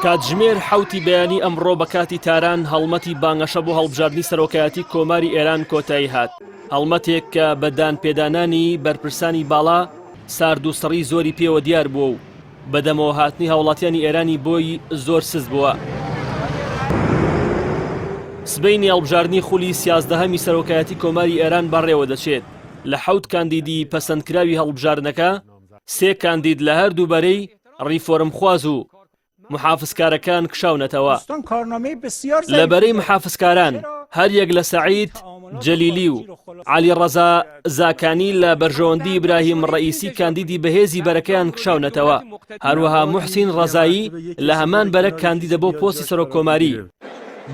کاتژمێر حەوتی بەیانی ئەمڕۆ بە کاتی تاران هەڵمەتی بانگەشە بۆ هەڵبژاردنی سەرۆکایەتی کۆماری ئێران کۆتایی هات. هەڵمەتێک کە بە دانپێدانانی بەرپرسانی باڵا سارد و سڕی زۆری پێوە دیار بووە و بەدەمەوە هاتنی هاوڵاتیانی ئێرانی بۆی زۆر سست بووە. سبەینێ هەڵبژاردنی خولی سیازدەهەمی سەرۆکایەتی کۆماری ئێران بەڕێوە دەچێت. لە حەوت کاندیدی پەسەندکراوی هەڵبژاردنەکە، سێ کاندید لە هەردوو بەرەی ڕیفۆرمخواز و محافزکارەکان کشاونەتەوە. لە بەرەی محافزکاران هەریەک لە سەعید جەلیلی و عەلی ڕەزا زاکانی لە بەرژەوەندی ئیبراهیم ڕەئیسی کاندیدی بەهێزی بەرەکەیان کشاونەتەوە. هەروەها موحسین ڕەزایی لە هەمان بەرە کاندیدە بۆ پۆستی سەرۆککۆماری.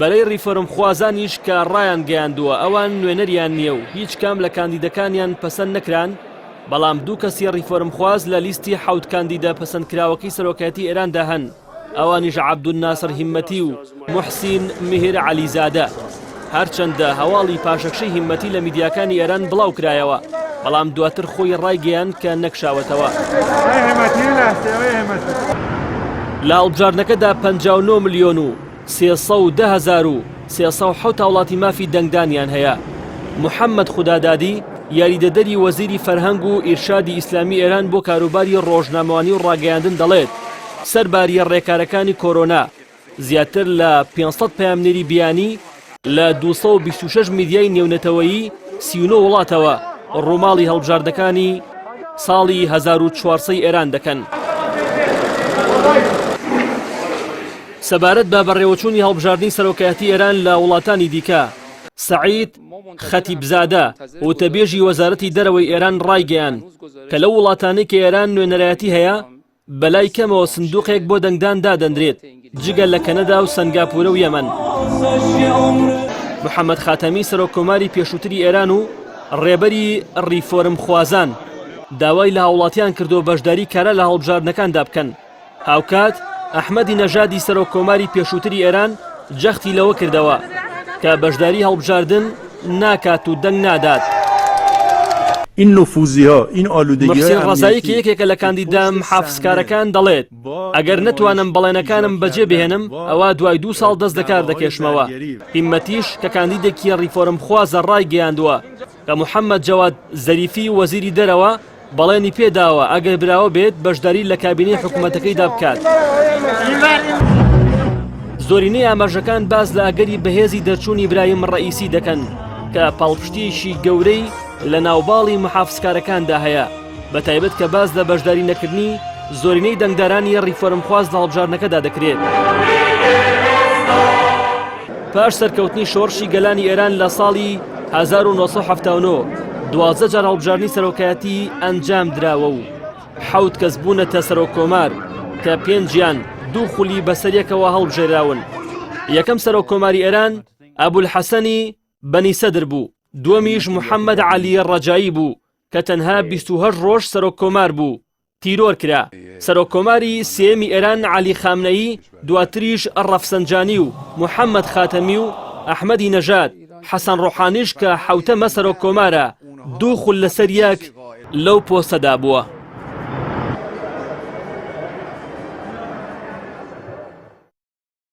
بەرەی ڕیفۆرمخوازانیش کە ڕایانگەیاندووە ئەوان نوێنەریان نییە و هیچ کام لە کاندیدەکانیان پەسەند نەکران، بەڵام دوو کەسی ڕیفۆرمخواز لە لیستی حەوت کاندیدە پەسەندکراوەکەی سەرۆکایەتی ئێراندا هەن، ئەوانیش عەبدولناسر هیممەتی و موحسین میهر عەلیزادە. هەرچەندە هەواڵی پاشەکشەی هیممەتی لە میدیاکانی ئێران بڵاوکرایەوە، بەڵام دواتر خۆی ڕایگەیاند کە نەکشاوەتەوە. لە هەڵبژاردنەکەدا 59 ملیۆن و 310,307 هاوڵاتی مافی دەنگدانیان هەیە. محەممەد خودادادی، یاریدەدەری وەزیری فەرهەنگ و ئیرشادی ئیسلامی ئێران بۆ کاروباری ڕۆژنامەوانی و ڕاگەیاندن دەڵێت، سەرباری ڕێکارەکانی کۆرۆنا، زیاتر لە 500 پەیامنێری بیانی لە 226 میدیای نێونەتەوەیی 39 وڵاتەوە ڕووماڵی هەڵبژاردنەکانی ساڵی 1400 ئێران دەکەن. سەبارەت بە بەڕێوەچوونی هەڵبژاردنی سەرۆکایەتی ئێران لە وڵاتانی دیکە، سەعید خەتیبزادە، وتەبێژی وەزارەتی دەرەوەی ئێران ڕایگەیاند کە لەو وڵاتانەی کە ئێران نوێنەرایەتی هەیە، بەلای کەمەوە سندوقێک بۆ دەنگدان دادەنرێت، جگە لە کەنەدا و سەنگاپورە و یەمەن. محەمەد خاتەمی سەرۆککۆماری پێشووتری ئێران و ڕێبەری ڕیفۆرمخوازان داوای لە هاوڵاتیان کردووە بەشداری کارا لە هەڵبژاردنەکاندا بکەن. هاوکات ئەحمەدی نەژادی سەرۆک کۆماری پێشووتری ئێران جەختی لەوە کردەوە کە بەشداری هەڵبژاردن ناکات و دەنگ نادات. این نفوذیها این آلودگی محسین ڕەزایی کە یەکێکە لە کاندیدە محافزکارەکان دەڵێت ئەگەر نەتوانم بەڵێنەکانم بەجێ بهێنم ئەوا دوای دوو ساڵ دەست لەکار دەکێشمەوە. هیممەتیش کە کاندیدێکی ڕیفۆرمخوازە ڕایگەیاندووە کە محەممەد جەواد زەریفی وەزیری دەرەوە بەڵێنی پێداوە ئەگەر براوە بێت بەشداری لە کابینەی حکوومەتەکەیدا بکات. زۆرینەی ئاماژەکان باس لە ئەگەری بەهێزی دەرچوونی برایم ڕەئیسی دەکەن کە پاڵپشتیەکی گەورەی لە ناوباڵی محافزکارەکاندا هەیە بە تایبەت کە باس لە بەشداری نەکردنی زۆرینەی دەنگدارانی ڕیفۆرمخواز لە هەڵبژاردنەکەدا دەکرێت. پاش سەرکەوتنی شۆڕشی گەلانی ئێران لە ساڵی 1979 دوازدە جار هەڵبژاردنی سەرۆکایەتی ئەنجام دراوە و حەوت کەس بوونەتە سەرۆک کۆمار کە پێنجیان دوو خولی بەسەریەکەوە هەڵبژێراون. یەکەم سەرۆک کۆماری ئێران ئەبولحەسەنی بەنی سەدر بوو، دووەمیش محەممەد عەلی ڕەجایی بوو کە تەنها 28 ڕۆژ سەرۆک کۆمار بوو. تیرۆر کرا. سەرۆک کۆماری سێیەمی ئێران عەلی خامنەیی، دواتریش ڕەفسەنجانی و محەمەد خاتەمی و ئەحمەدی نەژاد، حەسەن ڕۆحانیش کە حەوتەمە سەرۆک کۆمارە، دوو خول لەسەر یەک لەو پۆستەدا بووە.